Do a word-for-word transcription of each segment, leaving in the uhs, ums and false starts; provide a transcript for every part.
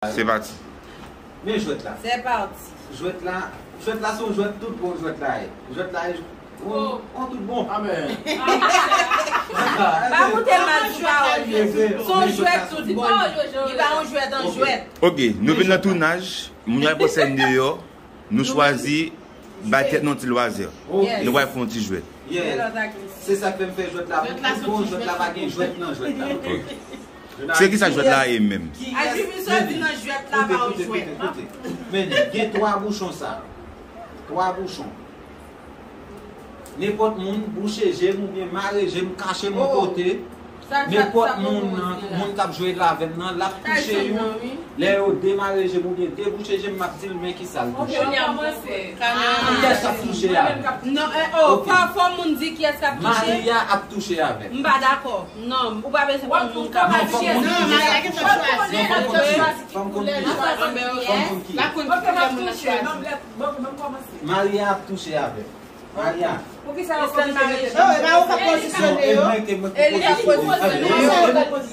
Se pati. Men jwèt la. Se pati. Jwèt la, jwèt la se yon jwèt tout bon jwèt la ye. Jwèt la ye on tout bon. Amen. Pa koute mal sou pawòl yo. Se yon jwèt tout bon. Li pa yon jwèt an jwèt. Ok, nou vin nan tounaj. Moun yo al pran sèn deyò. Nou chwazi bay tèt nou ti lwazè. Nou pral fè yon ti jwèt. Se sa k fè m fè jwèt la. Bon, jwèt la pa gen jwèt nan jwèt la. Se ki sa jwèt la ye menm? Ajimi soti nan jwèt la pa yon jwèt. Men gen twa bouchon sa. Twa bouchon. Nenpòt moun bouche je m oubyen mare je m, kache m yon kote. Nenpòt moun, moun k ap jwe la avè m nan, l ap touche yon. Lè yo demare je m oubyen debouche je m, m ap di l men ki sa l touche. Kiyès k ap touche avè m? Non, eh, oh, pa fò moun di kiyès k ap touche. Maria ap touche avè m. M pa dakò. Non, ou pa bezwen konn moun k ap touche. Non, Maria gen chwazi. Fò m konn ki. Fò m konn ki. La konn ki moun nan chwazi. Maria ap touche avè m. Maria. Poukisa yo konn Non, e pa ou ka pozisyone yo. E li ki pozisyone yo.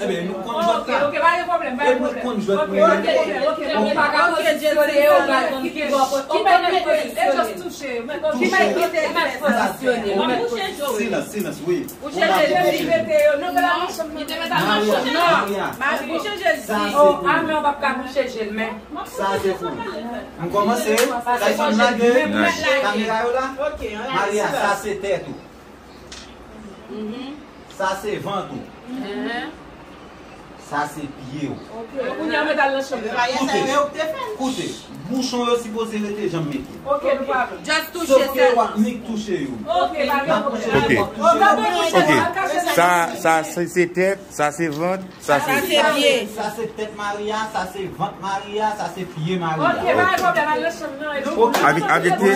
Ebyen, nou konn jwèt la. Ok, pa gen pwoblèm, pa gen pwoblèm. Konn jwèt Ok, ok, ok. Ou pa ka pozisyone yo, ou pa konn ki bò kote. Ou mèt, mèt pozisyone. E just touche yo. Mèt pozisyone. Mèt pozisyone. Mèt pozisyone. Silans, silans, wi. Ou chanje di. Mete yo. Non, men la nou chanm nan. Maria, Maria. Ou chanje di. Sa se Oh, pou ah, men w p ap ka bouche je l, men. Sa se pou. M kòmanse. Sa se pou lage kamera yo la. Maria, sa se tèt ou. Sa se vant ou. Sa se pye ou. Kounye a mwen t al nan chanm nan. Koute, koute. Bouchon yo sipoze rete jan m mete. Ok, nou pa. Just touche sèlman. Nik touche yo. Ok, pa gen pwoblèm. Ok. Ok. Sa, sa se se tèt, sa se vant, sa se. Sa se pye. Sa se tèt Maria, sa se vant Maria, sa se pye Maria. Ok, pa gen pwoblèm, al nan chanm nan. Ok. Avèk, avèk te,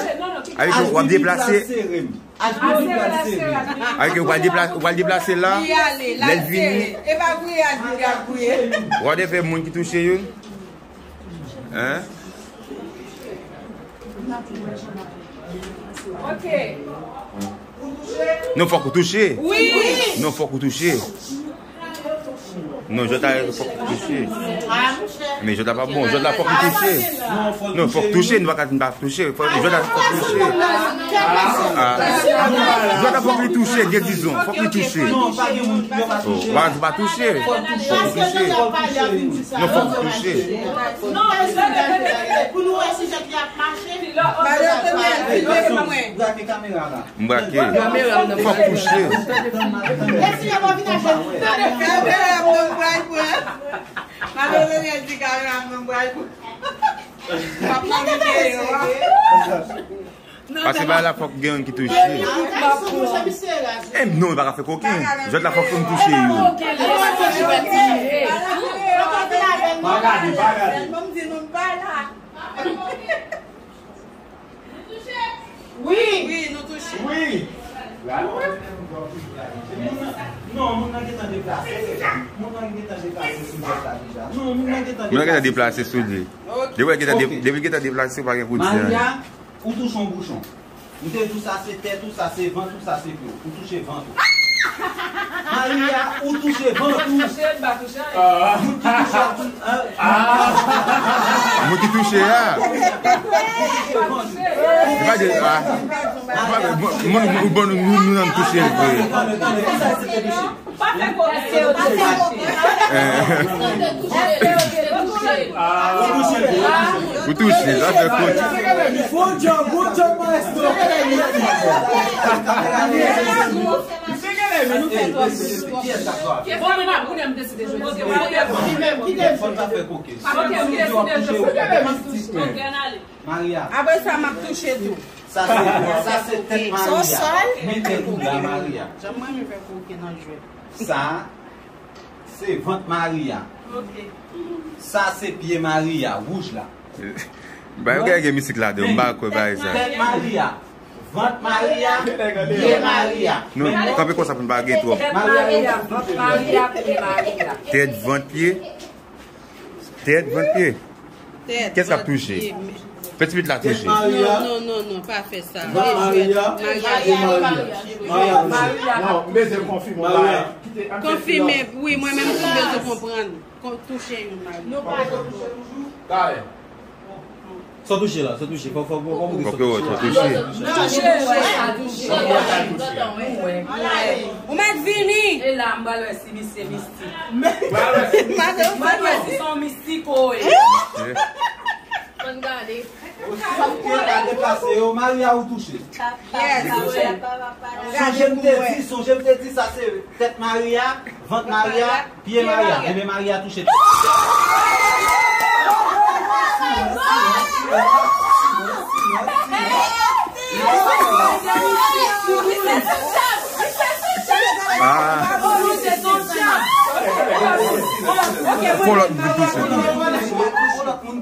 avèk w ap deplase. Ajimi pral sere m. Ajimi pral sere m. Avèk ou pral deplase, ou pral deplase la. Li ale, la Lè l vini. Sere. E pa gouye Ajimi k ap gouye. W ap fè moun ki touche youn. Hein? Ok. Non, fòk ou touche. Wi. Non, fòk ou touche. Non, jwèt la fòk ou touche. Men jwèt la pa bon. Jwèt la fòk ou touche. Non, fòk touche. Nou pa ka n pa touche. Fòk jwèt la fòk touche. Ah. Jwèt la fòk li touche, gen dizon. Fòk li touche. Non, pa gen moun ki yo pa touche. Wa di pa touche. Fòk touche. Non, fòk ou touche. Pou nou wè si jwèt li ap mache. Mario Tonel, filme pou mwen. Brake kamera la. M brake. Fòk touche. Lè si yo pa vin achte. Kamera m nan bway pran. Mario Tonel di kamera m nan bway pran. M ap pran videyo a. Paske bagay la fòk gen yon ki touche. E non, li pa ka fè koken. Jwèt la fòk fè m touche yo. Pa gade, pa gade. Mwen m di nou pa la. Wi. Wi, nou touche. Wi. Non, moun nan gentan deplase. Moun nan gentan deplase sou jwèt la deja. Non, moun nan gentan Moun nan gentan deplase sou li. Depi l gentan de- depi l gentan deplase, ou pa gen pou di anyen. Maria, ou touche yon bouchon. M te di w sa se tèt ou, sa se vant ou, sa se pye w. Ou touche vant ou. Maria, ou touche vant ou. Moun ki touche a tou. Moun ki touche a. E pa de a. Moun ou bon nou nou nan touche l vre. Pa fè koke yo touche. Ou touche, sa fè koke. Good job, good job, maestro. Bon, men ap kounye a m deside jwe. Fò n pa fè koke. Ok, m deside jwe. Maria. Apre sa, m ap touche tou. Sa se, sa se tèt Maria. Men tèt ou la, Maria. Jan mwen renmen fè koke nan jwèt. Sa se vant Maria. Sa se pye Maria, wouj la. Ba yo gen mizik ladan, m pa kwè bagay sa. Tèt Maria, vant Maria, pye Maria. Nou kanpe konsa pou n pa gen twòp. Tèt Maria, vant Maria, pye Maria. Tèt, vant, pye. Tèt, vant, pye. Tèt. Kès k ap touche? Pètimit la touche. Non, non, non, non, pa fè sa. Maria, Maria, Maria. Maria, non, m bezwen konfime yon bagay. Konfime, wi, mwen menm tou m bezwen konprann. Kon-, touche yon Maria. Nou pa touche toujou. Sa w touche la, sa w touche. Fò, fò, fò, fò, fò, fò touche. Touche, wè, sa touche. Ou mèt vini. E la, m pral wè si misye mistik. M pral wè si se yon mistik ou ye. Konn gade. Osi, ou pa deplase yo, Maria ou touche. Yes. Sonje m te di, sonje m te di sa se tèt Maria, vant Maria, pye Maria. Enben Maria touche. Ah. Fon lòt moun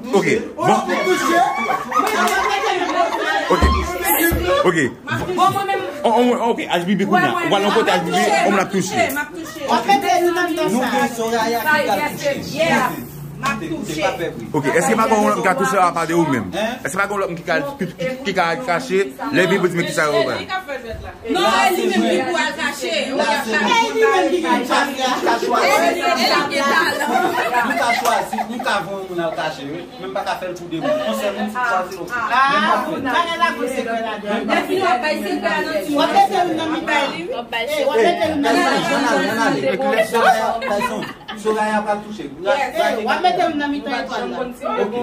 touche. Ok. Bon. Ok. Ok. On, on, ok, H B B kounye a. Ou pral yon kote H B B, on moun ap touche. Nou gen Soraya ki ka touche. Ok, èske pa gen yon lòt ki ka touche apa de ou menm? Èske pa gen yon lòt ki ka, ki, ki, ki ka kache? Lè vin pou di men ki sa yo pral. Non, e li menm ki pou al kache. E li menm ki pou al kache. Nou ka chwazi, nou ka chwazi, nou ka voye yon moun al kache, wi. Men m pa ka fè l pou de moun. Yon sèl moun si chwazi l, ok. Men m pa fè l. Bagay la pou sekrè la. Lè fini w ap bay sekrè a nan ti moun. W ap mete youn nan mitan. W ap bay sekrè. W ap mete youn nan mitan. Ann ale, ann ale. Soraya, Tyson, Soraya pral touche. Yes. W ap mete youn nan mitan etwal la. Ok.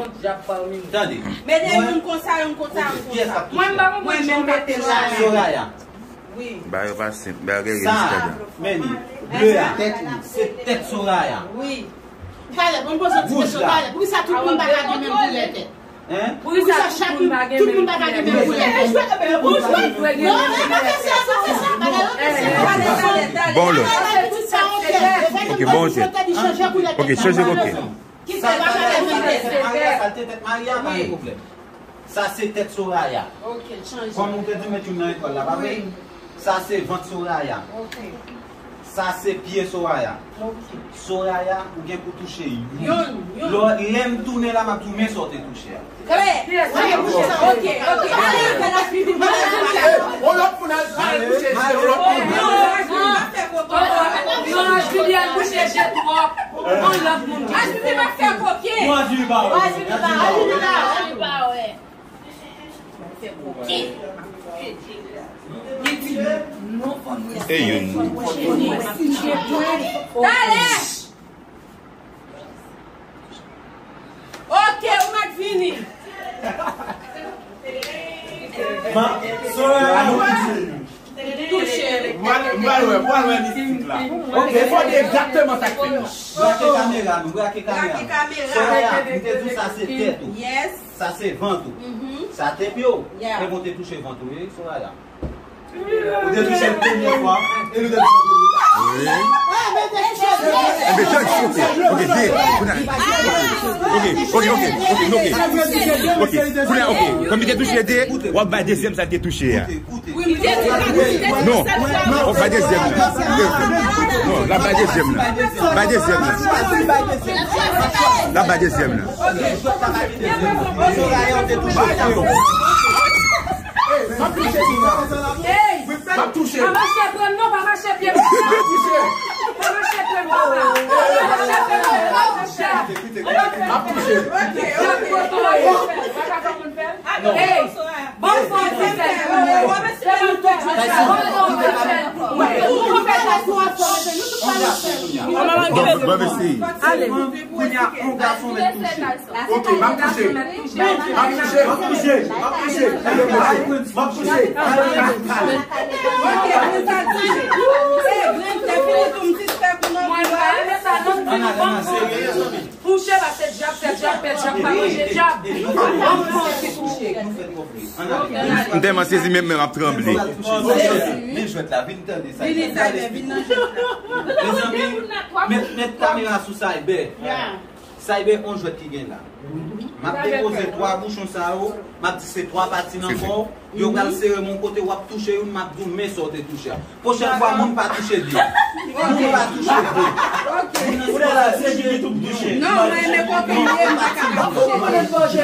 Tande. Mete youn konsa, youn konsa, youn konsa. Mwen m pa konprann jan w mete la. Soraya. Wi. Bagay yo pa senp, bagay yo gen risk ladan. Sa, men li, ble a, se tèt Soraya. Wi. Talè, bon, poze yon ti kesyon, talè. Poukisa tout moun pa ka gen menm koulè tèt? Hein? Poukisa chak moun, tout moun pa ka gen menm koulè tèt? Non, e pa kesyon, e pa kesyon. Bon, lè. Ok, bon, ok. Ok, chanje kote. Sa, sa, sa, sa, Maria, sa te tèt Maria, pa gen pwoblèm. Sa se tèt Soraya. Ok, chanje. Kòm ou te di mete youn nan etwal la, pa vre? Wi. Sa se vant Soraya. Ok. Sa se pye Soraya. Ok. Soraya, ou gen pou touche youn. Youn, youn. Lò, lè m tounen la, m ap di w men sa w te touche a. Klè. Ok, ok. Ale, fè la fini. On lòt moun al touche, on lòt moun. Non, Julian touche je twòp. On lòt moun. Ajouti pa fè kopye. Ajouti pa wè. Ajouti pa wè. E youn. Talè. Ok, ou mèt vini. Ma, Soraya, nou touche. Touche. M pral, m pral wè, m pral wè mistik la. Ok. Fò di egzakteman sa k fèt la. Brake kamera nou, brake kamera. Brake kamera. Soraya, m te di w sa se tèt ou. Yes. Sa se vant ou. Mhm. Sa te pye w. Yeah. Epi w te touche vant ou, wi, Soraya. Ou te touche l premye fwa, e nou te touche l premye. Wi. Enben, tande, ok, ok, de, kounye a, ok, ok, ok, ok, ok, ok, kounye a, ok, kòm li te touche de, w ap bay dezyèm sa l te touche a. Non, w ap bay dezyèm nan. Non, l ap bay dezyèm nan. Bay dezyèm nan. L ap bay dezyèm nan. Soraya, w te touche l. M ap touche. M ap touche. Pa mache pran non, pa mache pye m. M ap touche. Pa mache pran papa. Pa mache pran non, pa mache pran. M ap touche. Hey, bon fò di fè. Bon fò di fè. Bon fò di fè. Bon fò di fè. Bon fò di fè. Ale. Kounye a, yon gason mèt touche. Ok, m ap touche. M ap touche, m ap touche, m ap touche. M ap touche. Ann ale, ann ale, serye, mezanmi. Touche, pase dyab, fè dyab, fè dyab, pa manje dyab. Ann fè ti touche. M tèlman sezi, menm men m ap tranble. Men jwèt la, vin tande sa. Vin nan jwèt la. Mezanmi, met, met kamera sou Cyber. Cyber, on jwèt ki gen la. M ap depoze twa bouchon sa yo, m ap di se twa pati nan kò w, yo pral sere m yon kote, w ap touche youn, m ap di w men sa w te touche a. Pwochèn fwa, moun pa touche de. Moun pa touche de. Kounye a la, se Jimmy tou k touche. Non, mwen renmen kokenn ye, m pa ka touche.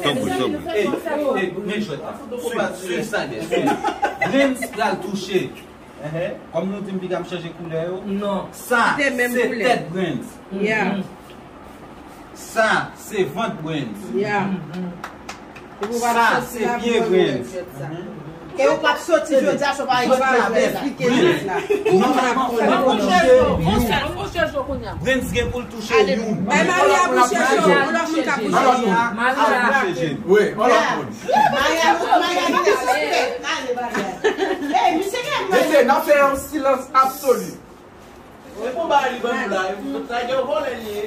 Tanbou, tanbou. Ey, ey, men jwèt la. Swiv, swiv sa, byen. Brens pral touche. Kòm nou di m piga m chanje koulè yo. Non. Sa, se tèt Brens. Yeah. Sa, se vant Brens. Yeah. Sa, se pye Brens. E ou p ap soti jodi a san w pa eksplike Brens la. Nòmalman, ou konnen pou touche youn. Brens gen pou l touche youn. Bay Maria bouche cho, yon lòt moun ka bouche cho. Maria. Wi, yon lòt moun. Maria, Maria, Maria. Mesye, n ap fè yon silans absoli. Se pou ba li ban nou la, e pou sa gen yon vòlè li ye.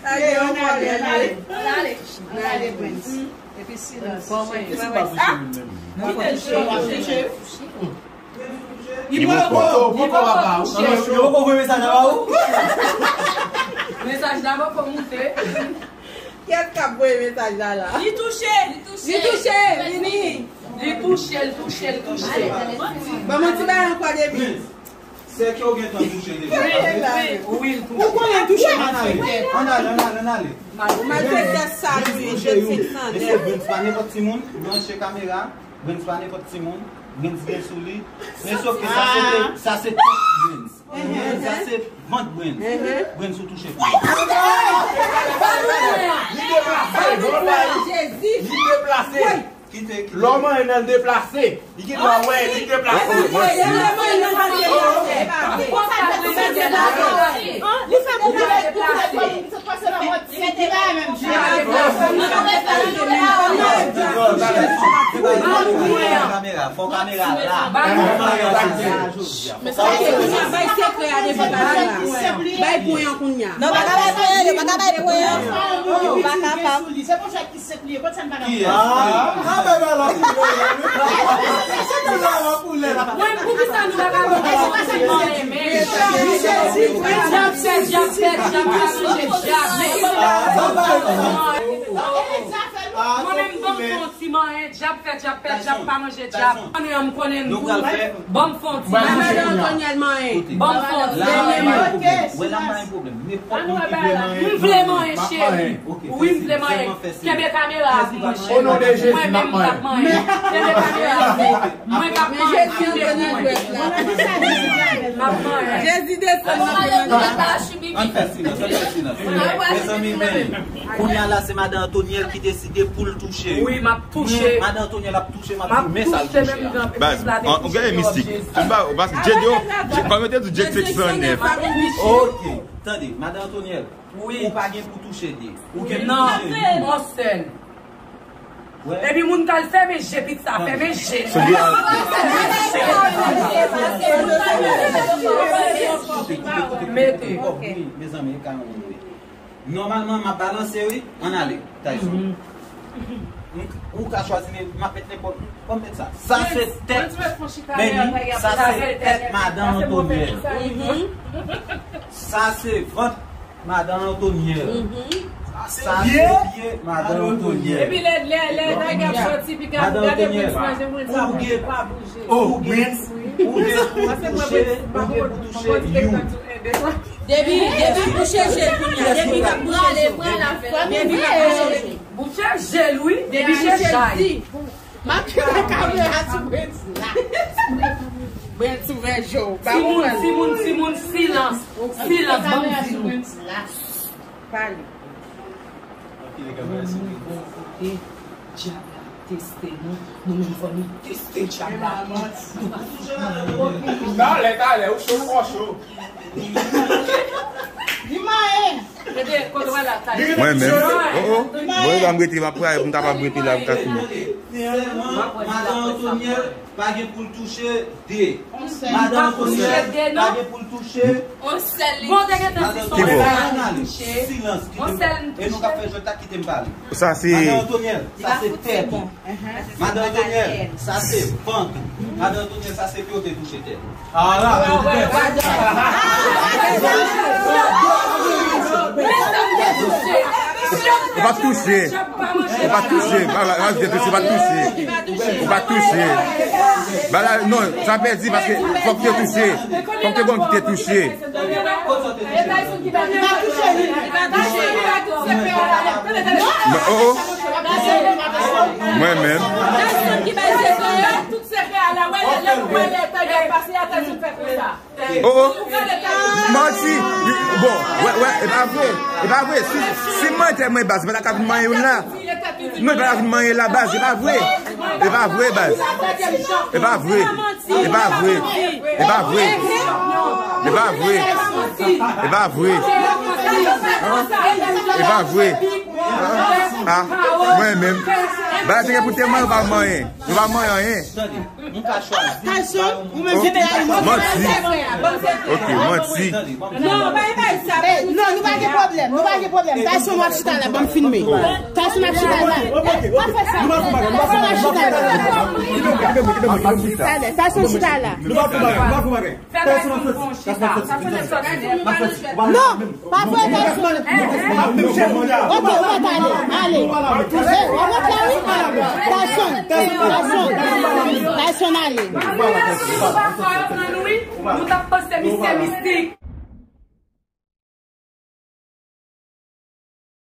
Sa gen yon vòlè li ye. Ann ale, ann ale, Brens. Epi silans. Kite l touche. Li poko, poko, papa. Yo poko voye mesaj la ba ou? Mesaj la poko moute. Kiyès k ap voye mesaj la la? Li touche, li touche. Li touche, vini. Li touche, li touche, li touche. Ban mwen ti bagay ankò depi. Sè ke w gentan touche deja. Wi, wi, wi, li touche. Ou konnen touche malfektè. Ann ale, ann ale, ann ale. Malfektè sa wi, jèt senk san. Mesye, Brens pa nenpòt timoun, branche kamera. Brens pa nenpòt timoun. Brens gen sou li. Men sof ke sa se te, sa se tèt Brens. Sa se vant Brens. Brens ou touche pou mwen. Li deplase. Li deplase. Lè w manyen nan l deplase. Li gen dwa wè, li deplase. Li fè pou Kamera, fò kamera la. Bay sekrè a devan kamera. Bay pwen an kounya. Non, pa ka bay pwen an, pa ka bay pwen an. Ou pa kapab. Se pou jwèt ki senp li ye, kot sa n pa ka fè? Mwen, poukisa nou pa ka fè? Djab fè, djab fè, djab pa manje djab. Mwen menm, ban m fè yon ti manyen, djab fè, djab pè, djab pa manje djab. Konnen an, m konnen m gou. Ban m fè yon ti manyen. Ban m fè yon ti manyen. Wè la, m pa gen pwoblèm. Nenpòt moun ki vle manyen. M vle manyen, cheri. Wi, m vle manyen. Kenbe kamera a pou mwen, cheri. Mwen menm, m t ap manyen. Kenbe kamera a pou mwen. Mwen k ap manyen. Kenbe pou mwen. M ap manyen. Jezi desann nan. Ann fè silans, ann fè silans. Mezanmi, men, kounye a la, se madan Antonyèl ki deside pou l touche yo. Wi, m ap touche. Madan Antonyèl ap touche, m ap di men sa l touche a. Baz, ou gen mistik. Paske Dye, kòm yo te di, Dye se san nèf. Ok, tande, madan Antonyèl, ou pa gen pou touche de. Ou gen pou touche youn. Non, yon sèl. Epi moun k al fèmen je, pitit sa fèmen je. Mete. Mezanmi, e ka yon moun wi. Nòmalman, m ap balanse wi. Ann ale, Tyson. Ou ka chwazi, men m ap met nenpòt. Ban m met sa. Sa se tèt. Baby, sa se tèt madan Antonyèl. Sa se vant madan Antonyèl. Sa se pye madan Antonyèl. Epi lè, lè, lè nèg ap soti, pi gade, gade Prince manje moun sa, Prince pa bouje. Ou gen, ou gen pou touche, ou gen pou touche youn. Depi, depi bouche je l kounye a, depi l ap bouche je l. Depi l ap bouche je l. Bouche je l, wi, depi je chay. M ap kite kamera sou Brens la. Brens ouvè je w. Timoun, timoun, timoun, silans. Silans, ban m di nou. Pale. Mwen, mwen, bon kote, dyab la teste nou. Nou menm fò nou teste dyab la. Nou pa sou. Talè, talè, ou cho, ou cho. Li manyen. Mwen menm. Oh, oh. Mwen la, m rete, m ap pale pou m kapab rete la, m ka fini. Sèlman, madan Antonyèl pa gen pou l touche de. Madan Antonyèl pa gen pou l touche. Madan Antonyèl, ann ale. Silans, kite m. E nou k ap fè jwèt la, kite m pale. Sa se. Madan Antonyèl, sa se tèt ou. Madan Antonyèl, sa se vant ou. Madan Antonyèl, sa se pye w te touche tèt ou. A la, Ou pa touche. Ou pa touche. Ba la, la, touche. Ou pa touche. Ou pa touche. Ba la, non, sa pèdi paske fòk te touche. Fòk te gon ki te touche. Non, oh, oh. Mwen menm. Oh, oh. Manti. Bon, wè, wè, e pa vre. E pa vre. Si, si m mantè mwen baz, se pa ta ka vin manyen youn la. Non, e pa ta vin manyen la baz, e pa vre. E pa vre baz. E pa vre. E pa vre. E pa vre. E pa vre. E pa vre. E pa vre. Ah, mwen menm. Baz, se pou te manyen, ou pa manyen. Ou pa manyen anyen. Tande. M ka chwazi. Tyson, ou menm ki te al mwen. Manti. Ok, manti. Non, bay bay sa. Eh, non, nou pa gen pwoblèm. Nou pa gen pwoblèm. Tyson, w ap chita la, ban m filme. Tyson ap chita la. Pa fè sa. Tyson ap chita la. Talè, Tyson chita la. Non, pa vre, Tyson. Ok, ou mèt ale. Ale. Eh, w ap rete la, wi? Tyson, Tyson, Tyson, ale. Nou t ap panse misye mistik.